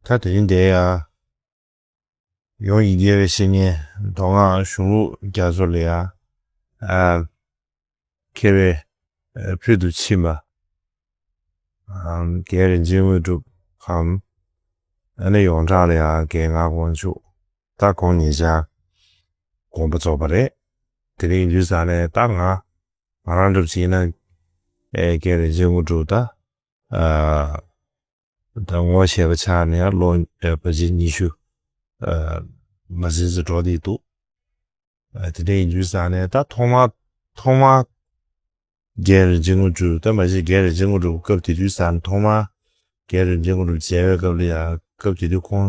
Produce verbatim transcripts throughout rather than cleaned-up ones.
ད་དེ་རིང་འདིར་ཡང་ཡོངས་ཀྱི་དགེ་བའི་བཤེས་གཉེན་མདོ་སྔགས་གཞུང་ལུགས་རྒྱ་མཚོ་ལ་ཡང་ཨ་མཁས་པའི་ཨ་ཕུལ་དུ་ཕྱིན་པ་ཨ་རྒན་རིན་ཆེན་དངོས་གྲུབ་གམ། ཨ་ནི་ཡོངས་གྲགས་ལ་ཡང་རྒན་ངག་དབང་ཕྱུག་ད་ཁོང་ཉེ་ཆར་དགོངས་པ་རྫོགས་པ་རེད། དེ་རིང་ཡིན་དུས་ཙང་ནས་ད་ང་ང་རང་འདྲ་པོ་ཅིག་ཡིན་ན་ཨེ་རྒན་རིན་ཆེན་དངོས་གྲུབ་ད་ཨ་ད་ངོ་ཤེས་པ་ཆགས་ནས་ལོ་ཨེ་ཕལ་ཆེར་ཉི་ཤུ་ཨ་མ་ཟིན་ཙམ་འགྲོ་བསྡད་འདུག་ཨ་དེ་འདྲ་ཡིན་དུས་ཙང་ནས་ད་ཐོག་མ་ཐོག་མ་རྒན་རིན་ཆེན་དངོས་གྲུབ་ད་མ་གཞི་རྒན་རིན་ཆེན་དངོས་གྲུབ་སྐབས་དེ་དུས་ཙང་ཐོག་མ་རྒན་རིན་ཆེན་དངོས་གྲུབ་མཇལ་བའི་སྐབས་ལ་ཡང་སྐབས་དེ་དུས་ཁོང་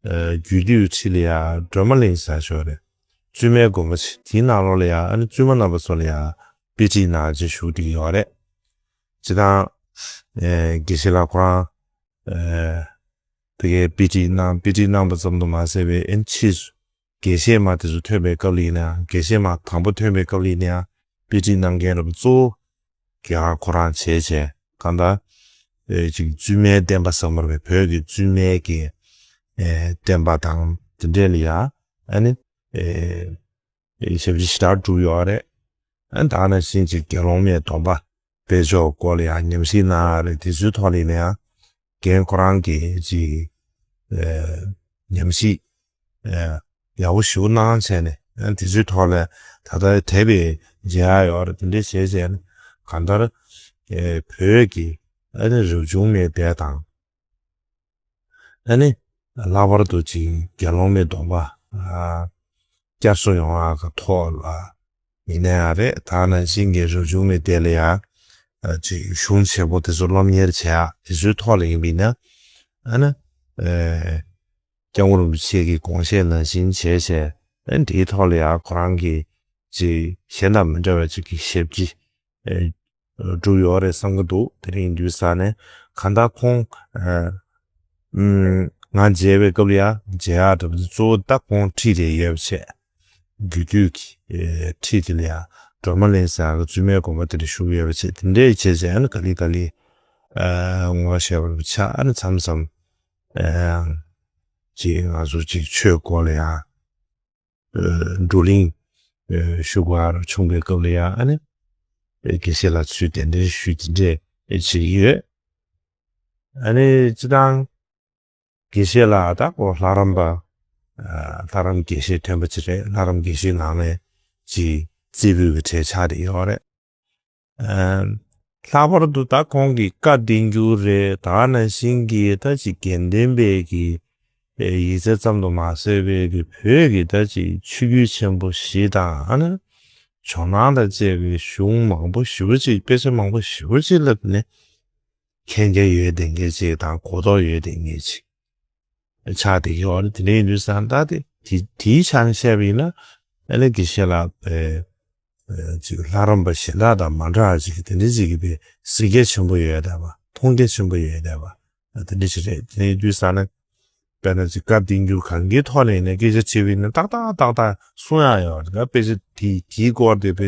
ཨ་རྒྱུད་སྟོད་ཁྲི་ལ་ཡང་སྒྲོལ་མ་གླིང་ཟེར་ཞོར་རེད། བཙུན་མའི་དགོན་པ་ཆེ་དེའི་ནང་ལོགས་ལ་ཡང་ཨ་ནི་བཙུན་མ་རྣམ་པ་ཚོ་ལ་ཡང་དཔེ་ཁྲིད་གནང་བྱས་བཞུགས་བསྡད་ཡོད་རེད། སྤྱིར་བཏང་ཨེ་དགེ་བཤེས་ལགས་ཁོ་རང་ཨེ་དེ་གའི་དཔེ་ཁྲིད་གནང་དཔེ་ཁྲིད་གནང་པ་ཙམ་དུ་མ་ཟད་པའི་ཨེ་ཕྱིས་སུ་དགེ་བཤེས་མ་དེ་ཚོ་ཐོན་པའི་སྐབས་ལ་ཡིན་ན་ཡང་དགེ་བཤེས་མ་དང་པོ་ཐོན་པའི་སྐབས་ལ་ཡིན་ན་ཡང་དཔེ་ཁྲིད་གནང་མཁན་རྣམ་པ་གཙོ་བོ་རྒན་ཁོ་རང་བྱས་བྱས་གང་ལྟར་ཨེ་ཅིག་བཙུན་མའི་བསྟན་པ་ཟེར་བ་རེད། བོད་ཀྱི་བཙུན་མའི་གི་ཨེ་བསྟན་པ་དང་དེ་འདྲས་ལ་ཡང་ཨ་ནི་ཨེ་ཞབས་ཕྱི་ཞེ་དྲག་བསྒྲུབས་ཡོད་རེད། ཨ་ནི་ད་ནང་བཞིན་ཅིག་དགེ་སློང་མའི་སྡོམ་པ་སྤེལ་ཕྱོགས་སྐོར་ལ་ཡང་ཉམས་ཞིབ་གནང་ཡ་རེད། དེ་ཚོའི་ཐོག་ལ་ཡིན་ན་ཡང་རྒན་ཁོ་རང་གིས་ཅིག་ཨེ་ཉམས་ཞིབ་ཨེ་ཡག་པོ་ཞེ་པོ་གནང་བྱས་ནས་ཨ་ནི་དེ་ཚོའི་ཐོག་ལ་ད་ལྟ་དེབ་མཇལ་ཡ་ཡོད་རེད། དེ་འདྲས་བྱས་བྱས་ནས་གང་ལྟར་ཨེ་བོད་ཀྱི་ཨ་ནི་རབ་བྱུང་མའི་སྡེ་དང་། ཨ་ནི། ལྷག་པར་དུ་ཅིག་དགེ་སློང་མའི་སྡོམ་པ། ཨ། བསྐྱར་གསོ་ཡོང་བ་གི་ཐོག་ལ། ཡིན་ན་ཡང་རེད། ད་ནང་བཞིན་གྱི་རབ་བྱུང་མའི་སྡེ་ལ་ཡང་། ཨ། ཅིག་གཞུང་ཆེན་པོ་དེ་ཚོ་སློབ་གཉེར་བྱེད་ཡག་དེ་ཚོའི་ཐོག་ལ་ཡིན་པ་ཡིན་ན། ཨ་ནི། ཨེ། སྐྱབས་མགོན་རིན་པོ་ཆེ་གི་དགོངས་བཞེད་ནང་བཞིན་བྱས་བྱས། ཨ་ནི་དེའི་ཐོག་ལ་ཡང་ཁོ་རང་གི། ཅིག་གཞན་དང་མི་འདྲ་བའི་ཅིག་གི་ཞབས་ཕྱི། ཨེ། བསྒྲུབས་ཡོད་རེད་བསམ་གྱི་འདུག་དེ་རིང་ཡིན་དུས་ཙང་ནས་གང་ལྟར་ཁོང་། ཨ། ཨུམ། ང་མཇལ་བའི་སྐབས་ལ་ཡང་མཇལ་ཡག་འདྲ་པོ་དེ་གཙོ་བོ་ད་ཁོང་ཁྲིད་དེ་ཡོད་པ་བྱས། རྒྱུད་སྟོད་ཀྱི་ཨེ་ཁྲིད་དེ་ལ་ཡང་སྒྲོལ་མ་གླིང་ཟེར་ཡག་གི་བཙུན་མའི་དགོན་པ་དེ་ལ་བཞུགས་ཡོད་པ་བྱས། དེ་འདྲས་བྱས་བྱས་ཨ་ནི་ག་ལེ་ག་ལེ། ཨ། ངོ་ཤེས་པ་ཆགས། ཨ་ནི་མཚམས་མཚམས། ཨ། ཅིག་ང་ཚོ་ཅིག་ཆོས་སྐོར་ལ་ཡང་། ཨ། བགྲོ་གླེང་། ཨ། ཞུ་དགོས་ཡག་བྱུང་བའི་སྐབས་ལ་ཡང་ཨ་ནི། ཨ། དགེ་བཤེས་ལགས་ཚོས་གདན་འདྲེན་ཞུས་དེ་འདྲས་བྱེད་ཀྱི་ཡོད། ཨ་ནི་སྤྱིར་བཏང་། དགེ་བཤེས་ལགས་ད་ཁོ་ལྷ་རམས་པ། ཨ། ལྷ་རམས་དགེ་བཤེས་ཐོན་པ་ཅིག་རེད། ལྷ་རམས་དགེ་བཤེས་ནང་ནས་ཅིག་རྩེ་ཕུད་ཀྱི་གྲས་ཆགས་བསྡད་ཡོད་རེད། ཨ། ལྷག་པར་དུ་ད་ཁོང་གི་བཀའ་བསྟན་འགྱུར་རེད། ད་ནང་བཞིན་གྱི་ད་ཅིག་དགེ་ལྡན་པའི་གི་ཨེ་ཡིག་ཚད་ཙམ་དུ་མ་ཟད་པའི་གི་བོད་ཀྱི་ད་ཅིག་ཆོས་བརྒྱུད་ཆེན་པོ་བཞི་དང་ཨ་ནི་ཇོ་ནང་དང་བཅས་པའི་གཞུང་མང་པོ་ཞེ་པོ་ཅིག་དཔེ་ཆ་མང་པོ་ཞེ་པོ་ཅིག་ལ་ནི་མཁྱེན་རྒྱ་ཡོད་བསྡད་མཁན་ཅིག་དང་གོ་རྟོགས་ཡོད་བསྡད་མཁན་ཅིག་ཆགས་བསྡད་ཀྱི་ཡོད་རེད། དེ་འདྲ་ཡིན་དུས་ཙང་ད་དེ་དེ་དེའི་ཆ་ནས་བཤད་པ་ཡིན་ན་ཨ་ནི་དགེ་བཤེས་ལགས་ཨེ་ཨེ་ཅིག་ལྷ་རམས་པ་གཞན་དག་དང་མ་འདྲ་བ་ཅིག་དེ་འདྲ་ཅིག་གི་དཔེ་གཟིགས་རྒྱ་ཆེན་པོ་ཡོད་བསྡད་པ། མཐོང་རྒྱ་ཆེན་པོ་ཡོད་བསྡད་པ་དེ་འདྲ་ཅིག་རེད། དེ་ཡིན་དུས་ཙང་ནས་དཔེར་ན་ཅིག་བཀའ་བསྟན་འགྱུར་གང་གའི་ཐོག་ནས་ཡིན་ན་སྐད་ཆ་དྲིས་པ་ཡིན་ན་ཏག་ཏག་ཏག་ཏག་གསུང་ཡག་ཡོད་རེད། དཔེ་ཆ་དེ་དེའི་སྐོར་དེ་དཔེ་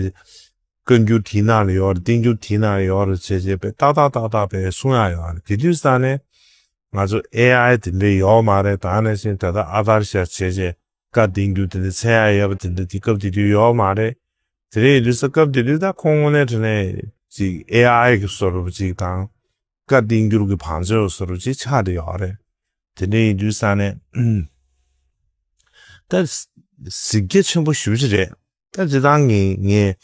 བཀའ་འགྱུར་དེའི་ནང་ལ་ཡོད་རེད། བསྟན་འགྱུར་དེའི་ནང་ལ་ཡོད་རེད་བྱས་བྱས་དཔེ་ཏག་ཏག་ཏག་ཏག་དཔེ་གསུང་ཡག་ཡོད་རེད། དེ་དུས་ཙང་ནས་ང་ཚོ་ཨེ་ཨའི་དེ་འདྲ་ཡོད་མ་རེད། ད་ནང་བཞིན་ད་ལྟ་ཨ་དར་ཤ་བྱས་བྱས་བཀའ་བསྟན་འགྱུར་དེ་འདྲ་འཚོལ་ཡག་ཡོད་པ་དེ་འདྲ་དེ་སྐབས་དེ་དུས་ཡོད་མ་རེད། དེ་འདྲ་ཡིན་དུས་ཙང་སྐབས་དེ་དུས་ད་ཁོང་དངོས་གནས་དྲང་གནས་ཅིག་ཨེ་ཨའི་གི་བཟོ་འདྲ་པོ་ཅིག་དང་བཀའ་བསྟན་འགྱུར་གྱི་བང་མཛོད་བཟོ་འདྲ་པོ་ཅིག་ཆགས་བསྡད་ཡོད་རེད། དེ་འདྲ་ཡིན་དུས་ཙང་ནས་ད་གཟིགས་རྒྱ་ཆེན་པོ་ཞེ་པོ་ཅིག་རེད། ད་སྤྱིར་བཏང་ངས་ངས་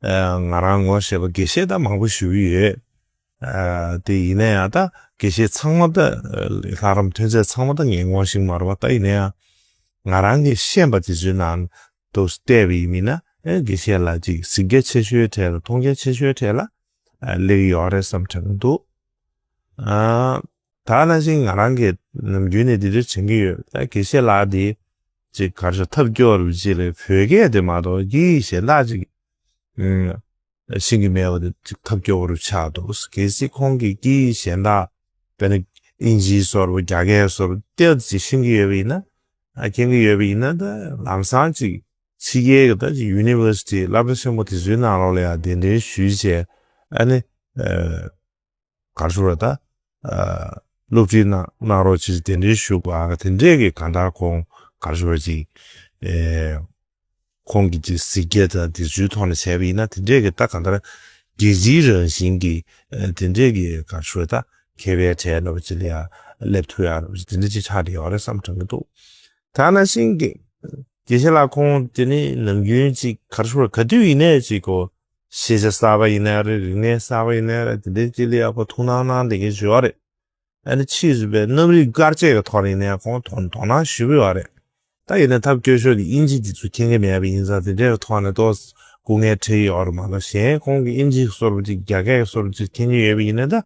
ཨ་ང་རང་ངོ་ཤེས་པ་དགེ་བཤེས་ད་མང་པོ་ཞེ་པོ་ཡོད། ཨ་དེ་ཡིན་ན་ཡང་ད་དགེ་བཤེས་ཚང་མ་ད་ལྷ་རམས་ཐོན་རྫས་ཚང་མ་ད་ངས་ངོ་ཤེས་མ་རེད་པ། ད་ཡིན་ན་ཡང་ང་རང་གིས་ཤེས་པ་དེ་ཚོའི་ནང་དུ་བལྟས་པ་ཡིན་ན་ཨེ་དགེ་བཤེས་ལགས་ཅིག་གཟིགས་རྒྱ་ཆེ་ཤོས་གྲས་ལ་མཐོང་རྒྱ་ཆེ་ཤོས་གྲས་ལ་ཨ་སླེབས་ཡོད་རེད་བསམ་དྲན་གྱི་འདུག་ཨ། ད་ནང་བཞིན་ང་རང་གིས་ནམ་རྒྱུན་ནས་འདི་འདྲ་དྲན་གྱི་ཡོད། ད་དགེ་བཤེས་ལགས་འདི་ཅིག་ག་རེ་ཟེར་ཐབས་སྐྱོ་བོ་ཅིག་ལ་བོད་སྐད་དེ་མ་གཏོགས་ཅིག་གཞན་དག་ཅིག་ཨུམ་ཤེས་ཀྱི་མེད་པ་དེ་ཅིག་ཐབས་སྐྱོ་བོ་ཆགས་འདུག་གལ་སྲིད་ཁོང་གིས་ཅིག་གཞན་དག་དཔེར་ན་ཨིན་ཇིའི་བཟོ་འདྲ་པོ་རྒྱ་སྐད་བཟོ་འདྲ་པོ་ཏོག་ཙམ་ཤེས་ཀྱི་ཡོད་པ་ཡིན་ན། ཨ་མཁྱེན་གྱི་ཡོད་པ་ཡིན་ན་ད་ལམ་སང་ཅིག་ཕྱི་རྒྱལ་གྱི་ད་ཅིག་ཡུ་ནི་ཝར་སི་ཊི་སློབ་གྲྭ་ཆེན་པོ་དེ་ཚོའི་ནང་ལོགས་ལ་ཡང་གདན་འདྲེན་ཞུས་བྱས་ཨ་ནི་ཨ། ག་རེ་ཟེར་ད། ཨ། སློབ་ཁྲིད་གནང་གནང་རོགས་ཅེས་གདན་འདྲེན་ཞུ་བ་དེ་འདྲས་ཀྱི་གང་ལྟར་ཁོང་ག་རེ་ཞུ་བ་ཅིག་ཨེ། ཁོང་གི་ཅིག་གཟིགས་རྒྱ་དང་དེ་ཚོའི་ཐོག་ནས་བྱས་པ་ཡིན་ན་དེ་འདྲས་ཀྱི་ད་གང་ལྟར་རྒྱལ་སྤྱིའི་རང་བཞིན་གྱི་ཨེ་དེ་འདྲས་ཀྱི་ག་རེ་ཞུ་ད་མཁས་པའི་གྲས་འདྲ་བ་ཅིག་ལ་ཡང་སླེབས་ཐུབ་ཡག་འདྲ་བ་ཅིག་དེ་འདྲས་ཅིག་ཆགས་བསྡད་ཡོད་རེད་བསམ་དྲན་གྱི་འདུག་ད་ནང་བཞིན་གྱི་དགེ་བཤེས་ལགས་ཁོང་དེ་ནི་ནམ་རྒྱུན་ཅིག་ག་རེ་ཞུ་ར་ག་དུས་ཡིན་ནའི་ཅིག་གོ་ཤེས་བྱ་གསར་པ་ཡིན་ནའི་རེད། རིག་གནས་གསར་པ་ཡིན་ནའི་རེད། དེ་འདྲའི་ཅིག་ལ་ཡག་པོ་ཐུགས་སྣང་གནང་བསྡད་མཁན་ཞིག་ཡོད་རེད། ཨ་ནི་ཕྱིས་སུ་པའི་རྣམ་རིག་དཀར་ཆས་ཀྱི་ཐོག་ནས་ཡིན་ནའི་ཁོང་དོ་དོ་སྣང་ཞེ་པོ་ཡོད་རེད། ད་ཡིན་ནའི་ཐབས་སྐྱོ་ཤོས་དེ་དབྱིན་ཇི་དེ་ཚོ་མཁྱེན་གྱི་མེད་པ་ཡིན་ཙང་དེ་འདྲའི་ཐོག་ནས་ཏོག་ཙམ་སྐུ་ངལ་འཕྲད་ཡོད་རེད་མ་གཏོགས་གཞན་ཁོང་གི་དབྱིན་ཇི་སོར་བ་ཅིག་རྒྱ་སྐད་སོར་བ་ཅིག་མཁྱེན་གྱི་ཡོད་པ་ཡིན་ནའི་ད།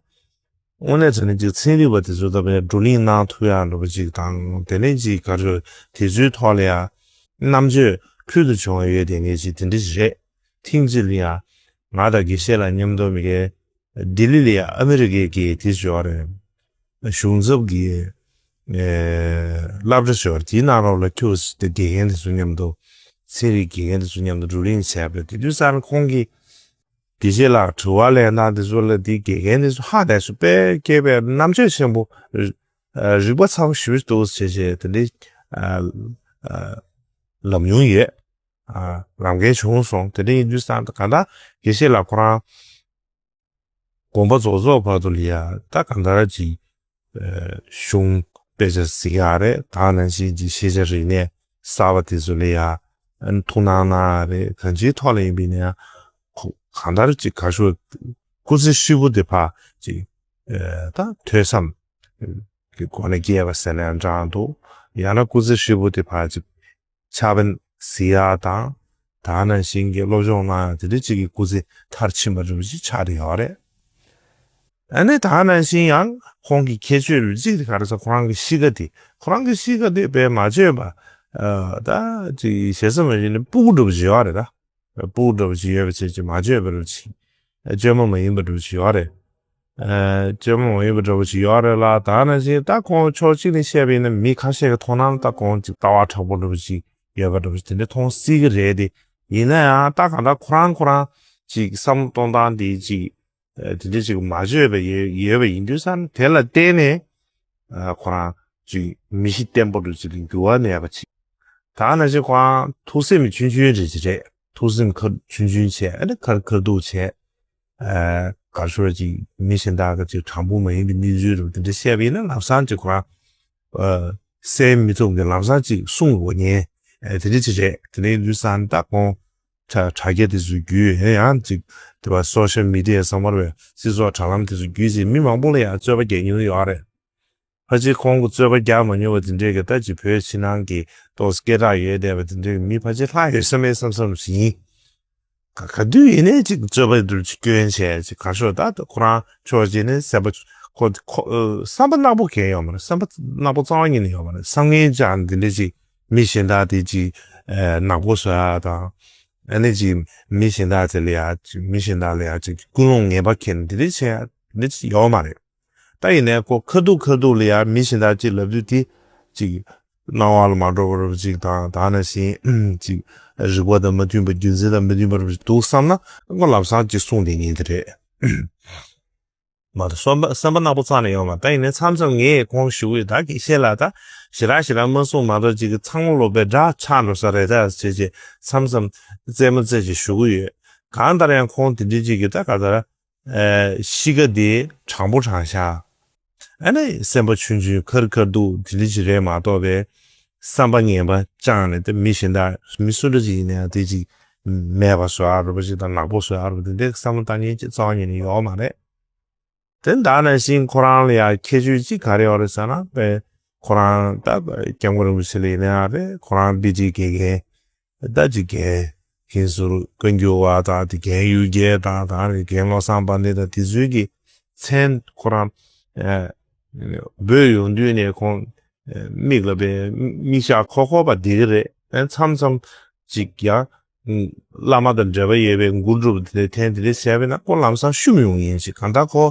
དངོས་གནས་དྲང་གནས་ཅིག་ཚན་རིག་པ་དེ་ཚོ་ད་བར་བགྲོ་གླེང་གནང་ཐུབ་ཡག་འདྲ་པོ་ཅིག་དང་དེ་ནས་ཅིག་ག་རེ་དེ་ཚོའི་ཐོག་ལ་ཡང་རྣམ་དཔྱོད་ཕུལ་དུ་བྱུང་བ་ཡོད་དེ་ངེས་ཅིག་དེ་འདྲ་ཞིག་རེད། ཐེངས་གཅིག་ལ་ཡང་ང་དང་དགེ་བཤེས་ལགས་མཉམ་དུ་མི་གའི་ལྡི་ལི་ལ་ཡང་ཨ་མི་རི་ཀའི་གི་དེ་ཞོར་རེད། གཞུང་ཚབ་ཀྱི་སློབ་གྲྭ་ཞོར་དེའི་ནང་ལོགས་ལ་ཁྱོད་དགེ་རྒན་དེ་ཚོ་མཉམ་དུ་ཚན་རིག་དགེ་རྒན་དེ་ཚོ་མཉམ་དུ་བགྲོ་གླེང་བྱས་པ་རེད། དེ་དུས་ཙང་ཁོང་གིས། དགེ་བཤེས་ལགས་དྲི་བ་ལན་དང་དེ་ཚོ་ལ་དེ་དགེ་རྒན་དེ་ཚོ་ཧ་ལས་སུ་དཔེ་སྐྱེས་པའི་རྣམ་དཔྱོད་ཆེན་པོ། རིག་པ་ཚ་པོ་ཞེ་པོ་འདུག་ཟེར་བྱས་དེ་འདྲའི་ལབ་མྱོང་ཡོད། ལབ་མཁན་བྱུང་སོང་། དེ་འདྲ་ཡིན་དུས་ཙང་གང་ལྟར་དགེ་བཤེས་ལགས་ཁོ་རང་དགོངས་པ་རྫོགས་རྫོགས་བར་དུ་ལ་ཡ་ད་གང་ལྟར་ཅིག་གཞུང་དཔེ་ཆ་གཟིགས་ཡག་རེད། ད་ནང་བཞིན་གྱི་ཤེས་བྱ་རིག་གནས་གསར་པ་དེ་ཚོ་ལ་ཡང་ཐུགས་སྣང་གནང་ཡག་རེད། གང་ཅིའི་ཐོག་ལ་ཡིན་པ་ཡིན་ན་ཡང་ཁོ་གང་ལྟར་ཅིག་ག་ཤོད་སྐུ་ཚེ་ཧྲིལ་པོ་དེ་ཕར་ཅིག་ད་ཐོས་བསམ་གྱི་སྒོ་ནས་སྐྱེལ་བ་ཟེར་ན་ཡང་འདྲ་འདུག་ཡང་ན་སྐུ་ཚེ་ཧྲིལ་པོ་དེ་ཕར་ཅིག་ཕྱག་དཔེ་གཟིགས་ཡག་དང་། ད་ནང་བཞིན་གྱི་སློབ་སྦྱོང་གནང་ཡག་དེ་འདྲ་ཅིག་གི་སྐུ་ཚེ་མཐར་ཕྱིན་པ་འདྲ་པོ་ཅིག་ཆགས་བསྡད་ཡོད་རེད། ཨ་ནི་ད་ནང་བཞིན་ཡང་ཁོང་གི་ཁྱད་ཆོས་རུ་གཅིག་དེ་ག་རེ་ཟེར་ཁོ་རང་གི་གཤིས་ཀ་དེ་ཁོ་རང་གི་གཤིས་ཀ་དེ་དཔེ་མ་བརྗོད་པ། ཨ་ད་ཅིག་ཞེ་ས་མ་བྱས་ནས་སྤུ་གུ་འདྲ་པོ་ཅིག་ཡོད་རེད་ད། སྤུ་གུ་འདྲ་པོ་ཅིག་ཡོད་པ་བྱས་ཅིག་མ་བརྗོད་པ་འདྲ་པོ་ཅིག་བཅོས་མ་མ་ཡིན་པ་འདྲ་པོ་ཅིག་ཡོད་རེད། ཨ་བཅོས་མ་མ་ཡིན་པ་འདྲ་པོ་ཅིག་ཡོད་རེད་ལ། ད་ནང་བཞིན་ད་ཁོང་ཕྱོགས་གཅིག་ནས་བཤད་པ་ཡིན་ན་མི་ཁ་ཤས་ཀྱི་མཐོང་སྣང་ད་ཁོང་ཅིག་ལྟ་བ་དྲག་པོ་འདྲ་པོ་ཅིག་ཡོད་པ་འདྲ་པོ་ཅིག་དེ་འདྲ་མཐོང་སྲིད་ཀྱི་རེད་དེ། ཡིན་ན་ཡང་ད་གང་ལྟར་ཁོ་རང་ཁོ་རང་ཅིག་བསམ་བློ་གཏོང་སྟངས་དེ་ཅིག་ཨ་དེ་འདྲ་ཅིག་མ་བརྗོད་པ་ཡོད་ཡོད་པ་ཡིན་དུས་ཙང་དེ་ལ་བརྟེན་ནས་ཨ་ཁོ་རང་ཅིག་མི་གཤིས་བརྟན་པོ་འདྲ་ཅིག་ལ་འགྱུར་བ་མེད་པ་ཅིག་ད་ནང་བཞིན་ཁོ་རང་ཐུགས་སེམས་ཆུང་ཆུང་རེད་ཅིག་རེད། ཐུགས་སེམས་ཁར་ཆུང་ཆུང་བྱས་ཨ་ནི་ཁར་ཁར་འདུག་བྱས། ཨ་ག་རེ་ཞུ་ར་ཅིག་མི་གཞན་དག་གི་ཅིག་དྲང་པོ་མ་ཡིན་པའི་གནས་ཚུལ་རེད་པ་དེ་འདྲ་བཤད་པ་ཡིན་ན་ལམ་སང་ཅིག་ཁོ་རང་ཨ་སེལ་མི་ཐུབ་མཁན་ལམ་སང་ཅིག་གསུང་དགོས་མཁན་ཨ་དེ་འདྲ་ཅིག་རེད། དེ་འདྲ་ཡིན་དུས་ཙང་ད་ཁོང་དྲ་དྲ་རྒྱ་དེ་ཚོ་བརྒྱུད་ཡང་ཡང་ཅིག་དེ་བ་སོ་ཤལ་མི་ཌི་ཡ་ཚང་མར་བའི་སྲིད་ཚོགས་དྲ་ལམ་དེ་ཚོ་བརྒྱུད་ཅིག་མི་མང་པོ་ལ་ཡང་རྩོད་པ་རྒྱག་མྱོང་ཡོད་རེད། ཕལ་ཆེར་ཁོང་གི་རྩོད་པ་རྒྱག་མ་མྱོང་བ་དེ་འདྲས་ཀྱི་ད་ཅིག་བོད་ཕྱི་ནང་གི་ཏོག་སྐད་གྲགས་ཡོད་བསྡད་པ་དེ་འདྲས་ཀྱི་མི་ཕལ་ཆེར་ལྷག་ཡོད་ས་མེད་བསམ་བསམ་ཞིག་ཡིན། ག་ག་དུས་ཡིན་ནའི་ཅིག་རྩོད་པ་འདུག་ཅིག་སྐྱོན་བྱས་ཅིག་ག་ཤོད་ད་ཁོ་རང་ཕྱོགས་གཅིག་ནས་སེམས་པ་ཁོ་ཁོ་བསམ་པ་ནག་པོ་གང་ཡོད་མ་རེད། བསམ་པ་ནག་པོ་རྩ་བ་ཉིད་ནས་ཡོད་མ་རེད། བསམ་ངན་ཅང་འདི་འདྲས་ཅིག་མི་གཞན་དག་དེ་ཅིག་ནག་པོ་བཟོ་ཡ་དང་། ཨ་ནི་ཅིག་མི་གཞན་དག་དེ་ལ་ཡ་ཅིག་མི་གཞན་དག་ལ་ཡ་ཅིག་ཀུན་སློང་ངན་པ་འཁྱེར་ནས་འདི་འདྲས་བྱེད་ཡ་འདི་ཅིག་ཡོད་མ་རེད། ད་ཡིན་ནའི་ཁོ་ཁ་ཐུག་ཁ་ཐུག་ལ་ཡང་མི་གཞན་དག་ཅིག་ལབ་དུས་དེ་ཅིག་སྣང་བ་ལ་མ་འགྲོ་བ་རབ་ཅིག་དང་ད་ནང་བཞིན་ཅིག་རིག་པ་དང་མ་མཐུན་པ་རྒྱུ་མཚན་དང་མ་མཐུན་པ་རབ་ཅིག་འདུག་བསམ་ན་ཁོ་ལམ་སང་ཅིག་གསུངས་བསྡད་མཁན་དེ་རེད། མ་གཏོགས་བསམ་པ་བསམ་པ་ནག་པོ་རྩ་ནས་ཡོད་མ་རེད། ད་ཡིན་ནའི་མཚམས་མཚམས་ངས་ཁོང་ཞུ་གི་ཡོད། ད་དགེ་བཤེས་ལགས་ད་ཞེ་དྲག་ཞེ་དྲག་མ་གསུངས་མ་གཏོགས་ཅིག་གི་ཚང་མ་ལོ་པའི་དགྲ་ཆགས་འགྲོ་ས་རེད་ད་ཟེར་བྱས་མཚམས་མཚམས་རྩེད་མོ་རྩེ་བྱས་ཞུ་གི་ཡོད། གང་ལྟར་ཡང་ཁོང་དེ་འདྲའི་ཅིག་གི་ད་ག་ད། ཨ་གཤིས་ཀ་དེ་དྲང་པོ་དྲང་བཞག་ཨ་ནི་སེམས་པ་ཆུང་ཆུང་ཁར་ཁར་འདུག་དེ་འདྲ་ཅིག་རེད་མ་གཏོགས་པའི་བསམ་པ་ངན་པ་བཅངས་ནས་དེ་མི་གཞན་དག་མི་སུ་འདྲ་ཅིག་ཡིན་ན་ཡང་དེ་ཅིག་མེད་པ་བཟོ་ཨ་རུ་པ་ཅིག་དང་ནག་པོ་བཟོ་ཨ་རུ་པ་དེ་འདྲའི་བསམ་བློ་བཏང་མཁན་ཅིག་རྩ་བ་ཉིད་ནས་ཡོད་མ་རེད། དེ་ད་ནང་བཞིན་ཁོ་རང་ལ་ཡང་ཁྱད་ཆོས་ཅིག་ག་རེ་ཡོད་རེད་ཟེར་ན་དཔེ་ཁོ་རང་ད་སྐྱབས་མགོན་རིན་པོ་ཆེ་ལ་ཡིན་ན་ཡང་རེད། ཁོ་རང་པི་ཊི་དགེ་རྒན། ད་ཅིག་རྒན་ཧིན་སུར་བཀའ་འགྱུར་བ་དང་དེ་རྒན་གཡུལ་རྒྱལ་དང་དང་རེད་རྒན་བློ་བཟང་དཔལ་ལྡན་དང་དེ་ཚོའི་གི་མཚན་ཁོ་རང་ཨ་འབོད་ཡོང་དུས་ནས་ཁོང་ཨ་མིག་ལ་བའི་མིག་ཞགས་ཁོག་ཁོག་པ་བསྡད་ཀྱི་རེད། ཨ་མཚམས་མཚམས་ཅིག་ཡང་བླ་མ་དང་འབྲེལ་བ་ཡོད་པའི་མགུར་སྒྲུབ་དེ་འཐེན་དེ་འདྲས་བྱས་པས་ན་ཁོ་ལམ་སང་ཤུམ་ཡོང་ཡིན་ཞིག་གང་ལྟར་ཁོ་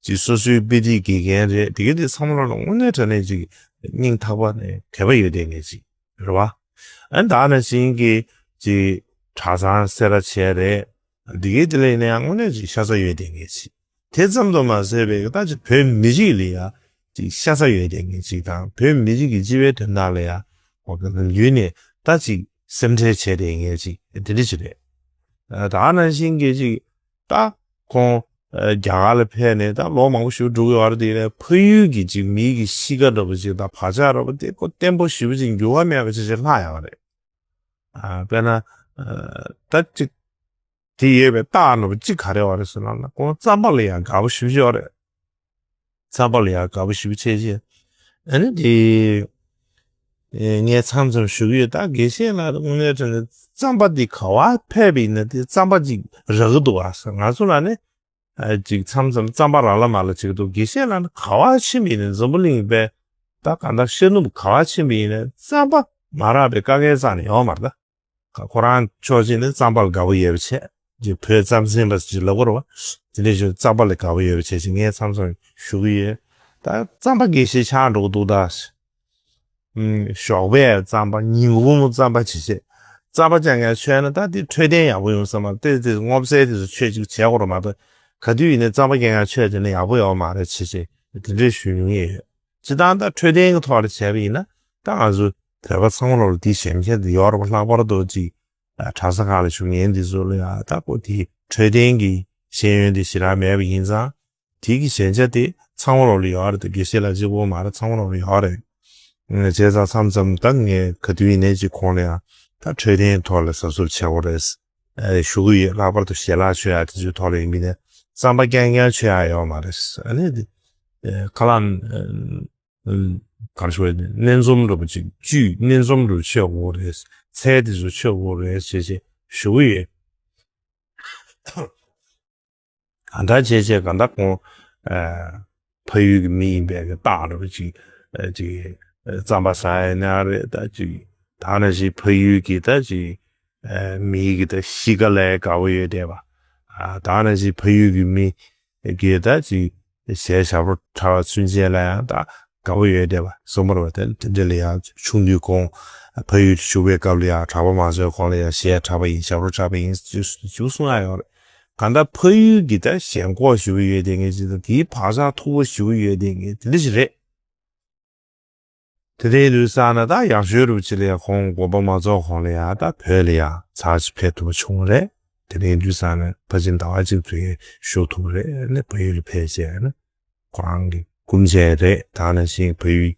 ཅིག་སོ་སོའི་དཔེ་ཁྲིད་དགེ་རྒན་རེད། དེ་གའི་དེ་ཚང་མ་ལ་དངོས་གནས་དྲང་གནས་ཅིག་སྙིང་ཐག་པ་ནས་དད་པ་ཡོད་བསྡད་མཁན་ཅིག་རེད་བ། ཨ་ནི་ད་ནང་བཞིན་གྱི་ཅིག་གྲྭ་ཚང་སེ་ར་བྱས་རེད། དེ་གའི་དེ་ལ་ཡིན་ན་ཡང་དངོས་གནས་ཅིག་ཤ་ཚ་ཡོད་བསྡད་མཁན་ཅིག་དེ་ཙམ་དུ་མ་ཟད་པའི་ད་ཅིག་བོད་མི་རིགས་ལ་ཡང་ ཅིག་ཤ་ཚ་ཡོད་བསྡད་མཁན་ཅིག་དང་བོད་མི་རིགས་ཀྱི་སྤྱི་པའི་དོན་དག་ལ་ཡང་ལུས་ནས་ད་ཅིག་སེམས་ཁྲལ་བྱས་བསྡད་མཁན་ཅིག་དེ་འདྲ་ཅིག་རེད། ད་ག་ནང་བཞིན་གྱི་ཅིག་ད་ཁོང་རྒྱ་གར་ལ་ཕེབས་ནས་ད་ལོ་མང་པོ་ཞིག་འགྲོ་གི་ཡོད་རེད། དེ་ནས་ཕ་ཡུལ་གྱི་ཅིག་མི་གི་གཤིས་ཀ་འདྲ་པོ་ཅིག་དང་བག་ཆགས་འདྲ་པོ་དེ་ཁོ་བརྟན་པོ་ཞེ་པོ་ཅིག་འགྱུར་བ་མེད་པ་ཅིག་ཅིག་ལྷག་ཡོད་རེད། དཔེར་ན་ད་ཅིག་དེ་ཡོད་པའི་རྟགས་འདྲ་པོ་གཅིག་ག་རེ་ཡོད་རེད་ཟེར་ན། ཁོང་རྩམ་པ་ལ་ཡང་དགའ་པོ་ཞེ་པོ་ཅིག་ཡོད་རེད། རྩམ་པ་ལ་ཡང་དགའ་པོ་ཞེ་པོ་བྱས་བྱས། ཨ་ནི་དེ་ངས་མཚམས་མཚམས་ཞུ་གི་ཡོད། ད་དགེ་བཤེས་ལགས་དངོས་གནས་དྲང་གནས་རྩམ་པ་འདི་ག་བ་ཕེབས་པ་ཡིན་ན་དེ་རྩམ་པ་ཅིག་རག་གི་འདུག་ཨ། ང་ཚོ་ལ་ནི་ཅིག་མཚམས་མཚམས་རྩམ་པ་རག་ལ་མ་ལ་བྱེད་ཀྱི་འདུག། དགེ་བཤེས་ལགས་ནི་ག་བ་ཕྱིན་པ་ཡིན་ན་འཛམ་བུ་གླིང་པའི་ད་གང་ལྟར་ཤར་ནུབ་ག་བ་ཕྱིན་པ་ཡིན་ན་རྩམ་པ་མ་རག་པའི་དཀའ་ངལ་རྩ་ནས་ཡོད་མ་རེད་ད། ཁོ་རང་ཕྱོགས་གཅིག་ནས་རྩམ་པ་ལ་དགའ་པོ་ཡོད་པ་བྱས། ཅིག་བོད་རྩམ་ཟན་པ་ཅིག་ལབ་དགོས་རེད་བ། དེ་འདྲ་ཞིག་རྩམ་པ་ལ་དགའ་པོ་ཡོད་པ་བྱས་ཅིག་ངས་མཚམས་མཚམས་ཞུ་གི་ཡོད། ད་རྩམ་པ་དགེ་བཤེས་ཆགས་འགྲོ་གི་འདུག་ད། ཞོགས་པའི་རྩམ་པ་ཉིན་གུང་རྩམ་པ་བྱས་བྱས། རྩམ་པ་རྐྱང་རྐྱང་མཆོད་ན་ད་དེ་འཕྲོད་བསྟེན་ཡག་པོ་ཡོང་ས་མ་རེད། དེ་དེ་སྔོ་ཚལ་དེ་ཚོ་མཆོད་ཅིག་བྱས་དགོས་རེད་མ་གཏོགས། ག་དུས་ཡིན་ནའི་རྩམ་པ་རྐྱང་རྐྱང་མཆོད་བྱས་ན་ཡག་པོ་ཡོད་མ་རེད་བྱས་བྱས་དེ་འདྲ་ཞུ་མྱོང་ཡས་ཡོད། སྤྱིར་བཏང་ད་འཕྲོད་བསྟེན་གྱི་ཐོག་ལ་བྱས་པ་ཡིན་ན་ད་ང་ཚོ་བོད་པ་ཚང་མ་ལོག་ལ་དེའི་ཞན་ཆ་དེ་ཡོད་རེད་པ། ལྷག་པར་དུ་ཅིག་གྲྭ་ས་ཁག་ལ་བཞུགས་མཁན་དེ་ཚོ་ལ་ཡང་ད་ཁོ་དེའི་འཕྲོད་བསྟེན་གྱི་ཤེས་ཡོན་དེ་ཞེ་དྲག་མེད་པ་ཡིན་ཙང་དེ་གི་ཞན་ཆ་དེ་ཚང་མ་ལོག་ལ་ཡོད་རེད། དེ་དགེ་བཤེས་ལགས་གཅིག་པོ་མ་རེད། ཚང་མ་ལོག་ལ་ཡོད་རེད། བྱས་ཙང་མཚམས་མཚམས་ད་ངས་ག་དུས་ཡིན་ནའི་ཅིག་ཁོང་ལ་ཡང་ད་འཕྲོད་བསྟེན་ཐོག་ལ་གཟབ་གཟབ་བྱེད་དགོས་རེད་ཞུ་གི་ཡོད། ལྷག་པར་དུ་ཞལ་ལག་མཆོད་ཡག་དེ་ཚོའི་ཐོག་ལ་ཡིན་པ་ཡིན་ན་རྩམ་པ་རྐྱང་རྐྱང་མཆོད་ཡག་ཡོད་མ་རེད། ཨ་ནི་དེ་ཁ་ལག་ག་རེ་ཞུ་དགོས་རེད། སྣ་འཛོམས་འདྲ་པོ་ཅིག་བཅུད་སྣ་འཛོམས་འདྲ་པོ་མཆོད་དགོས་རེད། ཚལ་དེ་ཚོ་མཆོད་དགོས་རེད་ཞེས་ཞེས་ཞུ་གི་ཡོད། གང་ལྟར་བྱས་བྱས་གང་ལྟར་ཁོང་ཕ་ཡུལ་གྱི་མི་ཡིན་པའི་གི་རྟགས་འདྲ་པོ་ཅིག་ཅིག་རྩམ་པ་ཟ་ཡ་ན་རེད། ད་ཅིག་ད་ནང་བཞིན་ཕ་ཡུལ་གྱི་ད་ཅིག་མི་གི་ད་གཤིས་ཀ་ལ་དགའ་པོ་ཡོད་བསྡད་པ། ད་ནང་བཞིན་ཕ་ཡུལ་གྱི་མི་གི་ད་ཅིག་གཞས་ཞབས་བྲོ་འཁྲབ་པ་ཚུན་ཆད་ལ་ཡང་ད་དགའ་པོ་ཡོད་བསྡད་པ་གསུངས་པ་རེད་པ། དེ་དེ་འདྲ་ལ་ཡང་ཆུང་དུས་ཁོང་ཕ་ཡུལ་དུ་བཞུགས་པའི་སྐབས་ལ་ཡང་གྲྭ་པ་མང་ཚོས་ཁོང་ལ་ཡང་གཞས་འཁྲབ་པ་ཡིན། ཞབས་བྲོ་འཁྲབ་པ་ཡིན་ཞུ་གསུང་ཡ་ཡོད་རེད། གང་ལྟར་ཕ་ཡུལ་གྱི་ད་ཞེན་ཁོག་ཞེ་པོ་ཡོད་བསྡད་མཁན་ཅིག་དང་དེའི་བག་ཆགས་མཐུག་པོ་ཞེ་པོ་ཡོད་བསྡད་མཁན་དེ་འདྲ་ཞིག་རེད། དེ་འདྲ་ཡིན་དུས་ཙང་ན་ད་ཡག་ཤོས་རུ་ཅིག་ལ་ཡང་ཁོང་དགོངས་པ་མ་རྫོགས་གོང་ལ་ཡང་ད་བོད་ལ་ཡང་ཚར་ཅིག་ཕེབས་ཐུབ་པ་བྱུང་བ་རེད། དེ་འདྲ་ཡིན་དུས་ཙང་ན་ཕར་ཕྱིན་ཟླ་བ་གཅིག་ཙམ་ཞུགས་ཐུབ་པ་རེད། ཨ་ནི་ཕ་ཡུལ་ལ་ཕེབས་བྱས་ཨ་ནི་ཁོ་རང་གི་སྐུ་མཆེད་རེད། ད་ནང་བཞིན་ཕ་ཡུལ་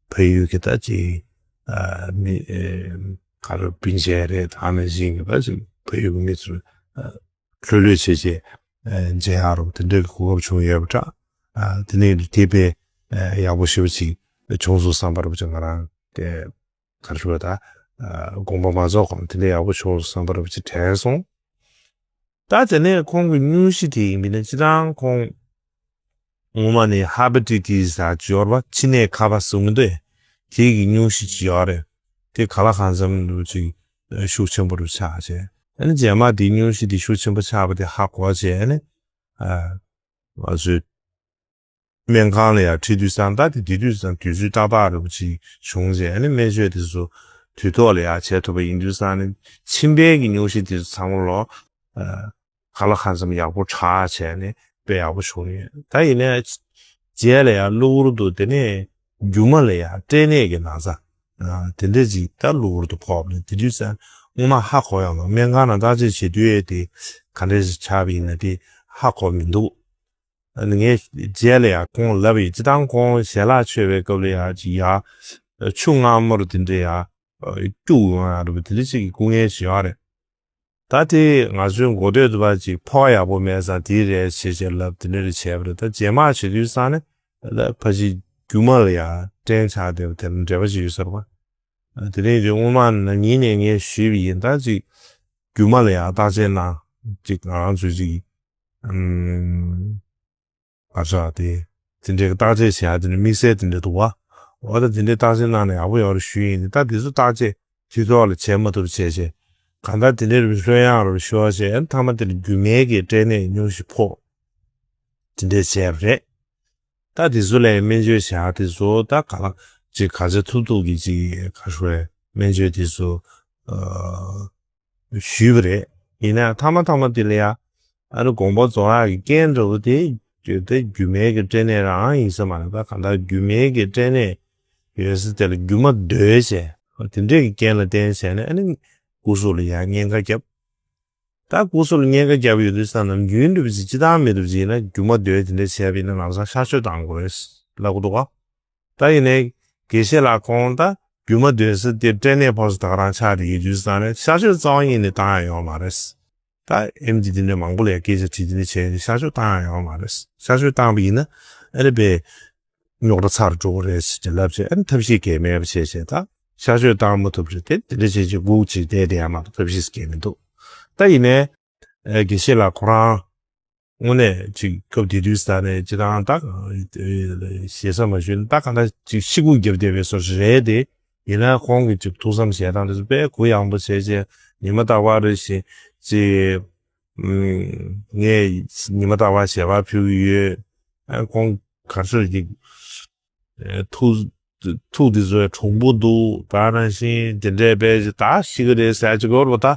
ཕ་ཡུལ་གྱི་ད་ཅིག་ཨ་མི་ཨེ་ག་རེ་སྤུན་མཆེད་རེད། ད་ནང་བཞིན་གྱི་ད་ཅིག་ཕ་ཡུལ་གྱི་མི་ཚོ་ཨ་ལྷོད་ལྷོད་བྱས་བྱས་ཨ་མཇལ་ཡག་རུ་དེ་འདྲའི་གོ་སྐབས་བྱུང་ཡོད་པ་འདྲ། ཨ་དེ་ནས་དེ་དཔེ་ཨ་ཡག་པོ་ཞེ་པོ་ཅིག་བྱུང་སོང་བསམ་པ་རུ་ཅིག་ང་རང་དེ་ག་རེ་ཞུ་བ་ད་ཨ་དགོངས་པ་མ་རྫོགས་གོང་དེ་འདྲ་ཡག་པོ་བྱུང་སོང་བསམ་པ་རུ་ཅིག་དྲན་སོང་། ད་དེ་ནས་ཁོང་གི་སྙུང་གཞི་དེ་ཡིན་པ་ཡིན་ན་སྤྱིར་བཏང་ཁོང་སྔོན་མ་ནས་ཧེ་པ་ཊའི་ཊི་སི་ཟེར་ཅིག་ཡོད་རེད་པ། མཆིན་ནད་ཁ་པ་ཟེར་གྱི་འདུག། དེ་གི་སྙུང་གཞི་ཅིག་ཡོད་རེད། དེ་ག་ལ་གང་འཚམ་རུ་ཅིག་ཤུགས་ཆེན་པོ་རུ་ཆགས་བྱས། ཨ་ནི་རྗེས་མ་དེ་སྙུང་གཞི་དེ་ཤུགས་ཆེན་པོ་ཆགས་པ་དེ་ཧ་གོ་བྱས། ཨ་ནི་ཨ་ང་ཚོའི་སྨན་ཁང་ལ་ཡང་ཁྲིད་དུས་ཙང་ད་དེ་དེ་དུས་ཙང་དུས་ཚོད་ཏག་ཏག་རུ་ཅིག་བྱུང་བྱས། ཨ་ནི་སྨན་བཅོས་དེ་ཚོ་དུས་ཐོག་ལ་ཡང་བྱས་ཐུབ་པ་ཡིན་དུས་ཙང་ནི་མཆིན་པའི་གི་སྙུང་གཞི་དེ་ཚོ་ཚང་མ་ལོ་ཨ་ག་ལ་གང་འཚམ་ཡག་པོ་དྲག་བྱས་ནས་དཔེ་ཡག་པོ་བྱུང་ཡོད། ད་ཡིན་ནའི་རྗེས་ལ་ཡང་གློ་བུར་དུ་དེ་ནས་རྒྱུ་མ་ལ་ཡང་སྐྲན་ནད་ཀྱི་ན་ཚ་དེ་འདྲ་ཅིག་ད་གློ་བུར་དུ་ཕོག་ནས་དེ་དུས་ཙང་སྔོན་མ་ཧ་གོ་ཡོད་མ་རེད། སྨན་ཁང་ནང་བརྟག་དཔྱད་བྱེད་དུས་ཨེ་དེ་ག་འདྲ་ཞིག་ཆགས་པ་ཡིན་ན་དེ་ཧ་གོ་མི་འདུག། ངས་རྗེས་ལ་ཡང་ཁོང་ལབ་ཡིན། སྤྱིར་བཏང་ཁོང་ཞལ་ལག་མཆོད་པའི་སྐབས་ལ་ཡང་ཅིག་ཡ་ཆུ་མངར་མོ་རུ་དེ་འདྲ་ཡ་སྐྱུག་ཡོང་ཡ་རུ་དེ་འདྲ་ཅིག་གི་སྐུ་ངལ་ཞིག་ཡོད་རེད། ད་དེ་ང་ཚོའི་མགོ་ཐོད་དུ་བ་ཅིག་ཕོ་བ་ཡག་པོ་མེད་ཙང་དེ་རེད་ཞེས་བྱས་ལབ་དེ་འདྲ་རེ་བྱས་པ་རེད། ད་རྗེས་མ་བྱེད་དུས་ཙང་ནས་ད་ཕ་ཅིག་རྒྱུ་མ་ལ་ཡང་སྐྲན་ཆགས་བསྡད་པ་དེ་ལ་འབྲེལ་བ་ཅིག་ཡོད་ས་རེད་པ། དེ་རིང་དེ་སྔོན་མ་ན་ནིང་ནས་ངས་ཞུས་པ་ཡིན། ད་ཅིག་རྒྱུ་མ་ལ་ཡང་བརྟག་དཔྱད་གནང་ཅིག་ང་རང་ཚོས་ཅིག་ཨམ། ཨ་ཅག་དེ་དེ་འདྲའི་བརྟག་དཔྱད་བྱེད་ཡ་དེ་འདྲ་དམིགས་བསལ་དེ་འདྲ་འདུག་བ། འོ་ད་དེ་འདྲའི་བརྟག་དཔྱད་གནང་ན་ཡག་པོ་ཡོད་རེད་ཞུས་ཡིན། ད་དེ་ཚོ་བརྟག་དཔྱད་དུས་ཐོག་ལ་བྱེད་མ་ཐུབ་བྱས་བྱས་གང་ལྟར་དེ་འདྲའི་ལྷོད་ཡངས་རུ་ཤོར་བྱས་མཐའ་མ་དེ་ལ་རྒྱུ་མའི་གི་སྐྲན་ནད་སྙུང་གཞི་ཕོག་དེ་འདྲས་བྱས་པ་རེད། ད་དེ་ཚོ་ལ་སྨན་བཅོས་བྱ་དེ་ཚོ་ད་ག་ལ་ཅིག་ག་ཚོད་ཐུབ་ཐུབ་ཀྱི་ཅིག་ག་ཞུ་བའི་སྨན་བཅོས་དེ་ཚོ་ཨ་ཞུས་པ་རེད། ཡིན་ན་མཐའ་མ་མཐའ་མ་དེ་ལ་ཡ་ཨ་ནི་དགོངས་པ་རྫོགས་ཡག་གི་རྐྱེན་འདྲ་བོ་དེ་ ཡོད་དེ་རྒྱུ་མའི་གི་སྐྲན་ནད་རང་ཡིན་ས་མ་རེད། ད་གང་ལྟར་རྒྱུ་མའི་གི་སྐྲན་ནད་ཡོད་ས་དེ་ལ་རྒྱུ་མ་འདོད་བྱས་དེ་འདྲས་ཀྱི་རྐྱེན་ལ་བརྟེན་བྱས་ནས་ཨ་ནི་སྐུ་གཟུགས་ལ་ཡང་གཉན་ཁ་བརྒྱབ། ད་སྐུ་གཟུགས་ལ་གཉན་ཁ་བརྒྱབ་ཡོད་དུས་ཙམ་ནམ་རྒྱུན་འདྲ་བ་ཅིག་སྤྱི་བཏང་མི་འདྲ་བ་ཅིག་ཡིན་ན་རྒྱུ་མ་འདོད་དེ་འདྲས་བྱས་པ་ཡིན་ན་ལམ་སང་གཤག་བཅོས་བཏང་དགོས་ལབ་གི་འདུག་ག་ད་ཡིན་ནའི་དགེ་བཤེས་ལགས་ཁོང་ད་རྒྱུ་མ་འདོད་ས་དེ་སྐྲན་ནད་ཕོག་ས་ད་ག་རང་ཆགས་བསྡད་ཡོད་དུས་ཙང་ནས་གཤག་བཅོས་རྩ་བ་ཉིད་ནས་བཏང་ཡ་ཡོད་མ་རེད། ད་ཨེམ་ཆི་དེ་འདྲ་མང་པོ་ལ་ཡ་སྐད་ཆ་དྲིས་དེ་འདྲ་བྱས་ནས་གཤག་བཅོས་བཏང་ཡ་ཡོད་མ་རེད། གཤག་བཅོས་བཏང་པ་ཡིན་ན་ཨ་ནི་པའི་རྙོག་དྲ་ཚར་འགྲོ་གི་རེད་ཟེར་ལབ་བྱས་ཨ་ནི་ཐབས་ཤེས་གལ་མེད་པ་བྱས་བྱས་ད་གཤག་བཅོས་བཏང་མ་ཐུབ་རེད་དེ་དེ་འདྲ་བྱས་བྱས་སྒུག་ཅིག་བསྡད་བསྡད་ཡ་མ་གཏོགས་ཐབས་ཤེས་གལ་མི་འདུག་ད་ཡིན་ནའི་དགེ་བཤེས་ལགས་ཁོ་རང་དངོས་གནས་ཅིག་སྐབས་དེ་དུས་ས་ནས་ཅི་ཐང་ད་ཞེ་ས་མ་ཞུས་ན་ད་ག་འདྲ་ཅིག་ཤི་སྒུག་བརྒྱབ་བསྡད་པའི་བཟོ་ཞིག་རེད་དེ། ཡིན་ན་ཁོང་གི་ཅིག་ཐུགས་བསམ་བཞེས་སྟངས་དེ་ཚོ་དཔེ་གུ་ཡངས་པོ་བྱས་བྱས་ཉི་མ་རྟག་པར་རེ་བཞིན་ཅིག་ངས་ཉི་མ་རྟག་པར་ཞལ་པར་ཕུལ་གྱི་ཡོད། ཁོང་ག་ཚོད་ཅིག་ཐུགས་ཐུགས་དེ་ཚོའི་གྲུང་པོ་འདུག་ད་ནང་བཞིན་དེ་འདྲས་དཔེ་ཅིག་ད་ཤི་གི་རེད་ཟེར་ཅིག་གོ་ར་བ་ད།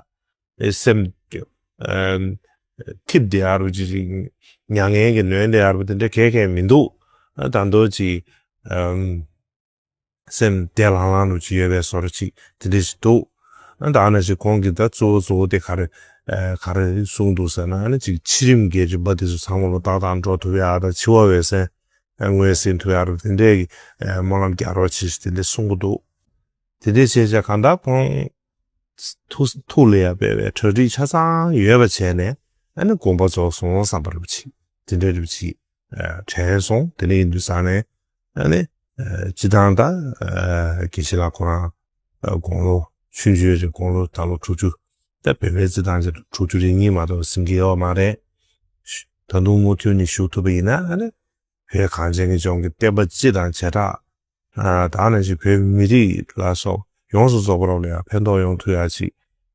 ཨེ་སེམས་ཨམ་ཐིབས་བསྡད་ཡ་རུ་ཅི་ཅིག་མྱ་ངན་གྱི་ནོན་བསྡད་ཡ་རུ་དེ་འདྲ་གས་གས་མི་འདུག་ཨ་ད་དུང་ཅིག་ཨམ་སེམས་བདེ་ལྷང་ལྷང་རུ་ཅིག་ཡོད་པའི་བཟོ་འདྲ་ཅིག་དེ་འདྲ་ཞིག་འདུག་ཨ་ད་ནང་བཞིན་ཁོང་གིས་ད་གཙོ་བོ་གཙོ་བོ་དེ་ག་རེ་ཨ་ག་རེ་གསུངས་འདུག་ཟེར་ན་ཨ་ནི་ཅིག་འཆི་རིམ་གྱི་རིམ་པ་དེ་ཚོ་ཚང་མ་ལ་ཏག་ཏག་འགྲོ་ཐུབ་ཡ་དང་འཆི་བ་འོད་གསལ་ངོས་ཟིན་ཐུབ་ཡ་རུ་དེ་འདྲའི་ཨ་སྨོན་ལམ་རྒྱག་རོགས་བྱེད་ཞེས་དེ་འདྲ་གསུང་གི་འདུག་དེ་འདྲའི་བྱས་བྱས་གང་ལྟར་ཁོང་ཐུགས་ཐུགས་ལ་ཡ་དཔེ་བའི་གྲ་སྒྲིག་ཆ་ཚང་ཡོད་པ་བྱས་ནས་ཨ་ནི་དགོངས་པ་རྫོགས་སོང་བསམ་པ་རེ་བ་ཅིག་དེ་འདྲའི་རེ་བ་ཅིག་དྲན་སོང་། དེ་འདྲ་ཡིན་དུས་ཙང་ནས་ཨ་ནི་སྤྱི་བཏང་ད་དགེ་བཤེས་ལགས་ཁོ་རང་དགུང་ལོ་ཆུང་ཆུང་རེད། དགུང་ལོ་ད་ལོ་དྲུག་ཅུ་ད་བོད་པའི་རྩིས་ཐང་ཅིག་དྲུག་ཅུ་རེ་གཉིས་མ་གཏོགས་ཟིན་གྱི་ཡོད་མ་རེད། ད་དུང་མུ་མཐུད་ནས་བཞུགས་ཐུབ་པ་ཡིན་ན་ཨ་ནི་བོད་གངས་ཅན་གྱི་ལྗོངས་ཀྱི་བསྟན་པ་སྤྱི་དང་བྱེ་བྲག་ཨ་ད་ནང་བཞིན་བོད་མི་རིགས་ལ་སོགས་ཡོངས་སུ་རྫོགས་པ་རོགས་ལ་ཡང་ཕན་ཐོགས་ཡོང་ཐུབ་ཡ་ཅིག་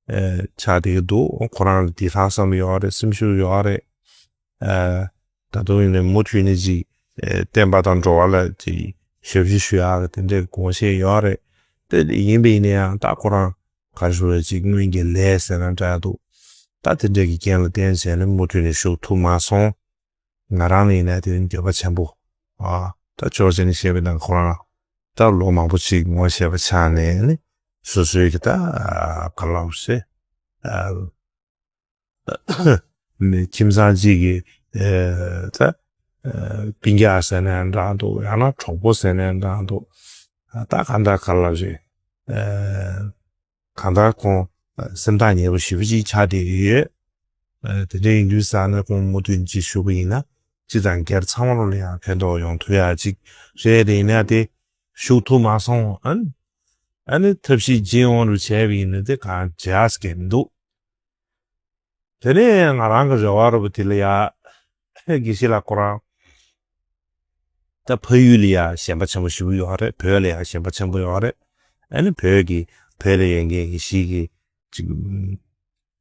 ཨེ་ཆགས་བསྡད་ཀྱི་འདུག་ཁོ་རང་ལ་འདི་ལྷག་བསམ་ཡོད་རེད། སེམས་ཤུགས་ཡོད་རེད། ཨ་ད་དུང་ཡིན་ནའི་མུ་མཐུད་ནས་ཅིག་ཨེ་བསྟན་པ་དང་འགྲོ་བ་ལ་ཅིག་ཞབས་ཕྱི་ཞུ་ཡག་གི་དེ་འདྲའི་དགོངས་བཞེས་ཡོད་རེད། དེ་ཡིན་པ་ཡིན་ན་ཡང་ད་ཁོ་རང་ག་རེ་ཞུ་རེད་ཅིག་སྔོན་གྱི་ལས་ཟེར་ན་འདྲ་འདུག་ད་དེ་འདྲའི་གི་རྐྱེན་ལ་བརྟེན་བྱས་ནས་མུ་མཐུད་ནས་བཞུགས་ཐུབ་མ་སོང་། ང་རང་ལ་ཡིན་ན་དེ་འགྱོད་པ་ཆེན་པོ། ཨ་ད་ཅོག་ཅན་བཤད་པའི་ནང་ཁོ་རང་ད་ལོ་མང་པོ་ཅིག་ངོ་ཤེས་པ་ཆགས་ནས་ནི་སོ་སོའི་གི་ད་ག་ལབ་སེ་ཨ་ཁྱིམ་ཚང་གཅིག་གི་ཨ་ད་ཨ་སྤུན་ཀྱག་ཟེར་ནའང་འདྲ་འདུག་ཡང་ན་གྲོགས་པོ་ཟེར་ནའང་འདྲ་འདུག་ད་གང་ལྟར་ག་ལབ་རེད། ཨ་གང་ལྟར་ཁོང་སེམས་ཐག་ཉེ་པོ་ཞེ་པོ་ཅིག་ཆགས་བསྡད་ཀྱི་ཡོད། ཨ་དེ་འདྲ་ཡིན་དུས་ཙང་ནས་ཁོང་མུ་མཐུད་ཅིག་བཞུགས་པ་ཡིན་ན་སྤྱི་དང་སྒེར་ཚང་མ་ལ་ཡང་ཕན་ཐོགས་ཡོང་ཐུབ་ཡ་ཅིག་རེད། དེ་ཡིན་ན་དེ་བཞུགས་ཐུབ་མ་སོང་ཨ་ནི་ཨ་ནི་ཐབས་ཤེས་བྱེད་ཡོང་རུ་བྱས་པ་ཡིན་ན་དེ་གང་བྱེད་ཡ་ཟེར་གྱི་མི་འདུག་དེ་ནས་ང་རང་གི་རེ་བ་རུ་བ་དེ་ལ་ཡ་དགེ་བཤེས་ལགས་ཁོ་རང་ད་ཕ་ཡུལ་ལ་ཡ་ཞེན་པ་ཆེན་པོ་ཞེ་པོ་ཡོད་རེད། བོད་ལ་ཡ་ཞེན་པ་ཆེན་པོ་ཡོད་རེད། ཨ་ནི་བོད་ཀྱི་བོད་ལ་ཡོད་མཁན་གྱི་གཞིས་ཀྱི་ཅིག་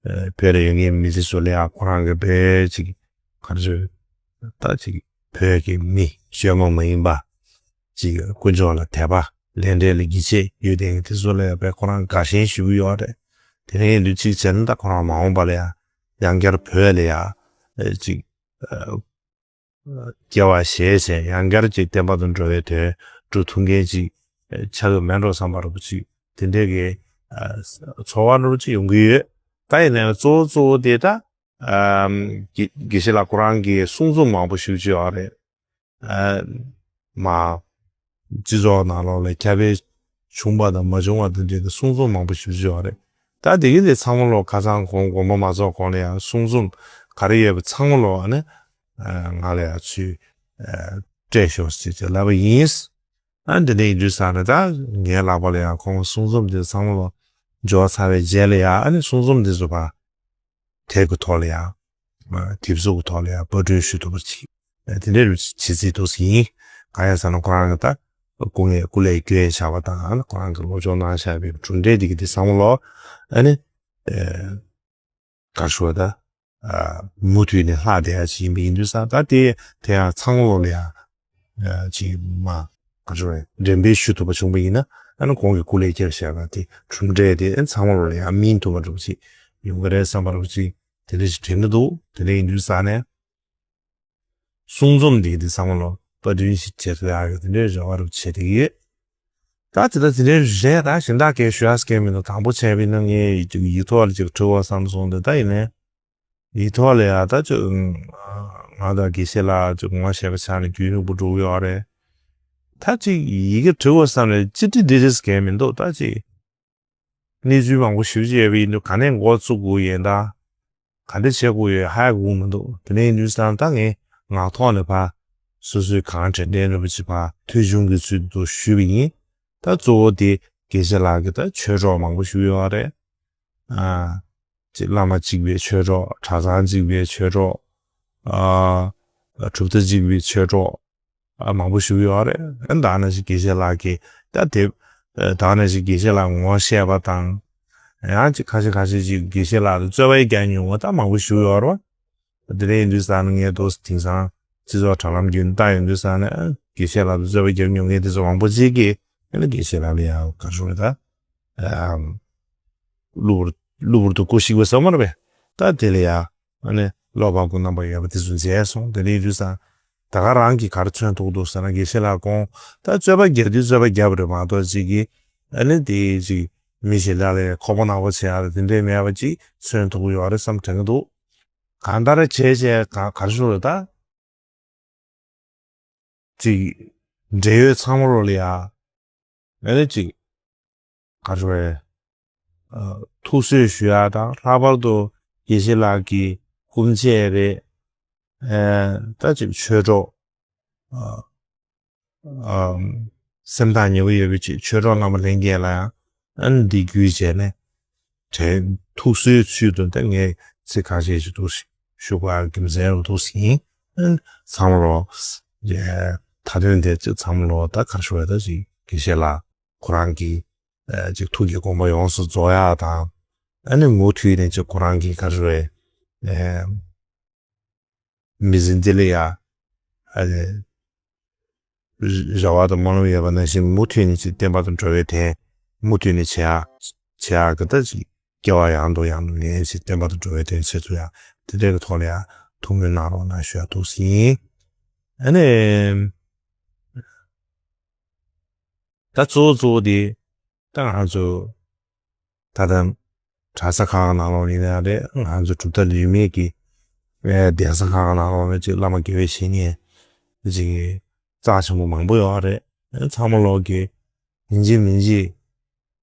ཨ་བོད་ལ་ཡོད་མཁན་མི་སེར་ཚོ་ལ་ཡ་ཁོ་རང་གི་བོད་ཅིག་ག་རེ་ཟེར་ད་ཅིག་བོད་ཀྱི་མི་གཞན་མ་མ་ཡིན་པ་ཅིག་དཀོན་མཆོག་ལ་དད་པ་ལས་འབྲས་ལ་ཡིད་ཆེས་ཡོད་དེ་དེ་ཚོ་ལ་ཡ་བོད་ཁོ་རང་དགའ་ཞེན་ཞེ་པོ་ཡོད་རེད། དེ་ནས་ཡིན་དུས་ཅིག་བྱས་ན་ད་ཁོ་རང་མ་འོངས་པ་ལ་ཡ་ཡང་བསྐྱར་བོད་ལ་ཡ་ཨ་ཅིག་ཨ་སྐྱེ་བ་བཞེས་བྱས་ཡང་བསྐྱར་ཅིག་བསྟན་པ་དང་འགྲོ་བའི་དོན་སྒྲུབ་ཐུབ་མཁན་ཅིག་ཆགས་ཀྱི་མེད་འགྲོ་བསམ་པ་རུ་ཅིག་དེ་འདྲའི་གི་ཨ་ཚོར་བ་འདྲ་ཅིག་ཡོང་གི་ཡོད། ད་ཡིན་ནའང་གཙོ་བོ་གཙོ་བོ་དེ་ད་ཨམ་དགེ་དགེ་བཤེས་ལགས་ཁོ་རང་གིས་གསུང་རྩོམ་མང་པོ་ཞིག་བརྗོད་ཡོད་རེད། ཨ་མ་སྤྱི་ཚོགས་ནང་ལོགས་ལ་ཁྱབ་སྤེལ་བྱུང་བ་དང་མ་བྱུང་བ་དང་འབྲེལ་ཏེ་གསུང་རྩོམ་མང་པོ་ཞིག་བརྗོད་ཡོད་རེད། ད་དེ་གི་དེ་ཚང་མ་ལོ་ཁ་སང་གོང་དགོངས་པ་མ་རྫོགས་གོང་ལ་ཡང་གསུང་རྩོམ་ག་རེ་ཡོད་པ་ཚང་མ་ལོ་ཨ་ནི་ཨ་ང་ལ་ཡང་ཚུར་ཨ་སྤྲད་ཤོག་ཅེས་ཅེས་ལབ་པ་ཡིན། ཨ་འདི་འདྲ་ཡིན་དུས་ཙང་ནས་ད་ངའི་ལག་པ་ལ་ཡང་ཁོང་གསུང་རྩོམ་དེ་ཚང་མ་ལོ་འབྱོར་ཚར་བའི་རྗེས་ལ་ཡང་ཨ་ནི་གསུང་རྩོམ་དེ་ཚོ་ཕར་དེབ་ཀྱི་ཐོག་ལ་ཡང་དེབ་གཟུགས་ཀྱི་ཐོག་ལ་ཡང་པར་སྐྲུན་ཞུ་ཐུབ་པ་ཅིག་དེ་འདྲ་རུ་བྱེད་རྩིས་འདུག་ཡིན། གང་ཡིན་ཟེར་ན་ཁོ་རང་གི་ད་སྐུ་ངལ་སྐུ་ལས་བསྐྱོན་བཞག་པ་དང་ཁོ་རང་གི་སློབ་སྦྱོང་གནང་བཞག་པའི་གྲུབ་འབྲས་དེ་གི་དེ་བསམ་བློ་ཨ་ནི་ག་ཞུ་བ་ད་མུ་མཐུད་ནས་ལྷག་བསྡད་ཡ་ཅིག་ཡིན་པ་ཡིན་དུས་ཙང་ད་དེ་དེ་ཡང་ཚང་མ་ལོ་ལ་ཡང་ཅིག་མ་ག་ཞུ་བ་འགྲེམས་སྤེལ་ཞུ་ཐུབ་པ་བྱུང་བ་ཡིན་ན་ཨ་ནི་གོང་གི་སྐུ་ལས་བསྐྱོན་བཞག་པ་དེ་གྲུབ་འབྲས་དེ་ཨ་ནི་ཚང་མ་ལོ་ལ་ཡང་སྨིན་ཐུབ་པ་འདྲ་པོ་ཅིག་ཡོང་གི་རེད་བསམ་པ་འདྲ་པོ་ཅིག་དེ་འདྲ་ཞིག་དྲན་གྱི་འདུག་དེ་འདྲ་ཡིན་དུས་ཙང་ནས། གསུང་རྩོམ་འདི་འདི་ཚང་མ་ལོ་པར་སྐྲུན་ཞིག་བྱེད་ཐུབ་ཡག་གི་དེ་འདྲའི་རེ་བ་རུ་བྱེད་ཀྱི་ཡོད། ད་དེ་ལྟ་དེ་འདྲའི་རེད། ད་གཞན་དག་གས་ཞུ་ཡག་སྐད་མི་འདུག་དང་པོ་བྱས་པས་ན་ངས་ཡིག་ཐོག་ལ་ཅིག་བྲི་དགོས་བསམ་སོང་། དེ་ད་ཡིན་ནའི་ཡིག་ཐོག་ལ་ཡ་ད་ཅིག་ང་དང་དགེ་བཤེས་ལགས་ཅིག་ངོ་ཤེས་པ་ཆགས་ནས་རྒྱུན་རིང་པོ་འགྲོ་གི་ཡོད་རེད། ད་ཅིག་ཡི་གེ་བྲི་དགོས་བསམ་ནས་ཅི་བྲིས་འདི་བྲིས་སྐད་མི་འདུག་ད་ཅིག་གནས་ཚུལ་མང་པོ་ཞེ་པོ་ཅིག་ཡོད་པ་ཡིན་དུས་ག་ནས་འགོ་བཙུགས་དགོས་ཡིན་ད། ག་འདྲ་བྱེད་དགོས་ཡོད་ཧ་གོ་མི་འདུག་དེ་ནས་ཡིན་དུས་ཙང་ད་ངས་ངག་ཐོག་ནས་ཕར་སོ་སོའི་གང་དྲན་རྟེན་རིན་པོ་ཆེ་ཕར་ཐོས་བྱུང་གི་ཚུལ་དུ་ཞུས་པ་ཡིན། ད་གཙོ་བོ་དེ་དགེ་བཤེས་ལགས་ཀྱིས་ད་ཆོས་གྲོགས་མང་པོ་ཞུས་ཡོད་རེད། ཨ། ཅིག་བླ་མ་གཅིག་པའི་ཆོས་གྲོགས། གྲྭ་ཚང་གཅིག་པའི་ཆོས་གྲོགས། ཨ། གྲུབ་མཐའ་གཅིག་པའི་ཆོས་གྲོགས། ཨ། མང་པོ་ཞུ་གི་ཡོད་རེད། ཨ། ད་ནང་བཞིན་དགེ་བཤེས་ལགས་ཀྱིས་ད་དེབ། ཨ། ད་ནང་བཞིན་དགེ་བཤེས་ལགས་ངོ་ཤེས་པ་དང་། ཡང་ཅིག་ཁ་ཤས་ཁ་ཤས་ཅིག་དགེ་བཤེས་ལགས་ལ་རྩོད་པ་རྒྱག་མྱོང་བ་ད་མང་པོ་ཞུ་གི་ཡོད་རེད། དེ་འདྲ་ཡིན་དུས་ཙང་ངས་ཏོག་ཙམ་དེང་སང་སྤྱི་ཚོགས་དྲ་ལམ་བརྒྱུད་ནས་བལྟ་ཡོང་དུས་ཙང་ནས་དགེ་བཤེས་ལགས་ལ་རྩོད་པ་རྒྱག་མྱོང་མཁན་དེ་ཚོ་མང་པོ་ཅིག་གིས་ཨ་ནི་དགེ་བཤེས་ལགས་ལ་ཡང་ག་རེ་ཟེར་ད། ཨམ། གློ་བུར་གློ་བུར་དུ་སྐུ་གཤེགས་པ་ཟེར་མ་རེད་པས། ད་དེ་ལ་ཡང་ཨ་ནི་བློ་ཕམ་གྱི་རྣམ་པ་ཡོད་པ་དེ་ཚོ་མཇལ་སོང་། དེ་འདྲ་ཡིན་དུས་ཙང་ད་ག་རང་གིས་ག་རེ་མཚོན་ཐུབ་འདུག་ཟེར་ན་དགེ་བཤེས་ལགས་ཁོང་ད་རྩོད་པ་རྒྱག་དུས་རྩོད་པ་རྒྱབ་པ་རེད་མ་གཏོགས་ཅིག་གིས་ཨ་ནི་དེ་ཅིག་མི་ཞིག་ལ་ལས་ཁོག་པ་ནག་པོ་བྱེད་ཡག་ལ་དེ་འདྲས་མེད་པ་ཅིག་མཚོན་ཐུབ་ཀྱི་ཡོད་རེད་བསམ་དྲན་གྱི་འདུག་གང་ལྟར་བྱས་བྱས་ག་ག་རེ་ཞུ་རེད་ད། ཅིག་འབྲེལ་ཡོད་ཚང་མ་ལོ་ལ་ཡ། ཨ་ནི་ཅིག་ག་རེ་ཞུ་རེད། ཨ། ཐུགས་གསོས་ཞུ་ཡག་དང་ལྷག་པར་དུ་དགེ་བཤེས་ལགས་ཀྱི་སྐུ་མཆེད་རེད། ཨ། ད་ཅིག་ཆོས་གྲོགས། ཨ། ཨམ། སེམས་ཐག་ཉེ་པོ་ཡོད་པའི་ཆེད་ཆོས་གྲོགས་བླ་མ་ལྷན་རྒྱས་ལ་ཡང་ཨ་ནི་འདི་བརྒྱུད་བྱས་ནས་དྲན་ཐུགས་གསོའི་ཚུལ་དུ་ད་ངས་ཚིག་ཁ་ཤས་ཤིག་འདུག་ཞུ་བར་རྒྱུ་མཚན་རུ་འདུག་ཡིན། ཨ་ནི་ཚང་མ་ལོ་ཡ་མཐའ་དོན་དེ་ཚོ་ཚང་མ་ལོ་ད་ག་རེ་ཞུ་བ་ད་ཅིག་དགེ་བཤེས་ལགས་ཁོ་རང་གི་ཨ་ཅིག་ཐུགས་ཀྱི་དགོངས་པ་ཡོངས་སུ་རྫོགས་ཡག་དང་། ཨ་ནི་མུ་མཐུད་ནས་ཅིག་ཁོ་རང་གི་ག་རེ་ཞུ་བའི་ཨ། མི་ཚེ་འདི་ལ་ཡ། ཨ་ནི། རེ་བ་དང་སྨོན་ལམ་ཡོད་པ་ནང་བཞིན་མུ་མཐུད་ནས་ཅིག་བསྟན་པ་དང་འགྲོ་བའི་དོན་མུ་མཐུད་ནས་བྱེད་ཡག་བྱེད་ཡག་གི་ད་ཅིག་སྐྱེ་བ་ཡང་དུ་ཡང་དུ་ལེན་ཞིག་བསྟན་པ་དང་འགྲོ་བའི་དོན་བྱེད་ཐུབ་ཡག་དེ་འདྲ་གི་ཐོག་ལ་ཡ་ཐུགས་སྨོན་གནང་རོགས་གནང་ཞུ་ཡག་འདུག་ཟིན། ཨ་ནི། ད་གཙོ་བོ་གཙོ་བོ་དེ་ད་ང་ཚོ་ད་ལྟ་གྲྭ་ས་ཁག་ནང་ལོགས་ཡིན་ན་རེད། ང་ཚོ་གྲུབ་མཐའ་ལུས་མེད་ཀྱི་ཨེ་གདན་ས་ཁག་ནང་ལོགས་ནས་ཅིག་བླ་མ་དགེ་བའི་བཤེས་གཉེན་ཅིག་རྩ་ཆེན་པོ་མང་པོ་ཡོད་རེད། ཚང་མ་ལོག་གི་ཡིན་གཅིག་མིན་གཅིག་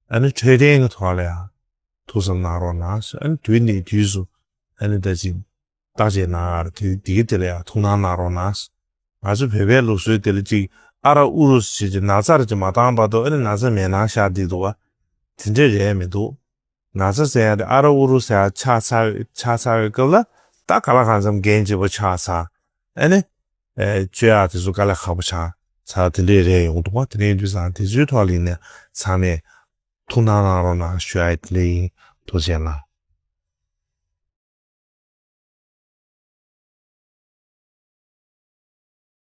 ཨ་ནི་འཕྲོད་བསྟེན་གྱི་ཐོག་ལ་ཡང་ཐུགས་བསམ་གནང་རོགས་གནང་། ཨ་ནི་དུས་ནས་དུས་སུ་ཨ་ནི་ད་ཅིག་བརྟག་དཔྱད་གནང་ཡག་དེ་དེ་གི་དེ་ལ་ཡང་ཐུགས་སྣང་གནང་རོགས་གནང་། ང་ཚོ་བོད་པའི་ལུགས་སྲོལ་དེ་ལ་ཅིག་ཨ་ར་ཨུ་རུ་ཞེས་ཀྱི་ན་ཚར་ཅིག་མ་བཏང་བར་དུ་ཨ་ནི་ན་ཚ་མེད་སྣང་ཤར་བསྡད་འདུག་བ། དེ་འདྲ་རེད་མི་འདུག་ན་ཚ་ཟེར་ཡག་དེ་ཨ་ར་ཨུ་རུ་ཟེར་ཡག་ཆགས་ཚར་ཆགས་ཚར་བའི་སྐབས་ལ་ད་ག་ལ་གང་འཚམ་འགན་ལྗིད་པོ་ཆགས་ཚར། ཨ་ནི་ཨེ་བཅོས་ཡག་དེ་ཚོ་དཀའ་ལས་ཁག་པོ་ཆགས་ཚར། དེ་འདྲ་རེད་ཡོང་འདུག་བ། དེ་འདྲ་ཡིན་དུས་ཙང་དེ་ཚོའི་ཐོག་ལ་ཡིན་ནའི་ཚང་མས་ཐུགས་སྣང་གནང་རོགས་གནང་ཞུ་ཡག་དེ་འདྲ་ཡིན། ཐུགས་རྗེ་གནང་།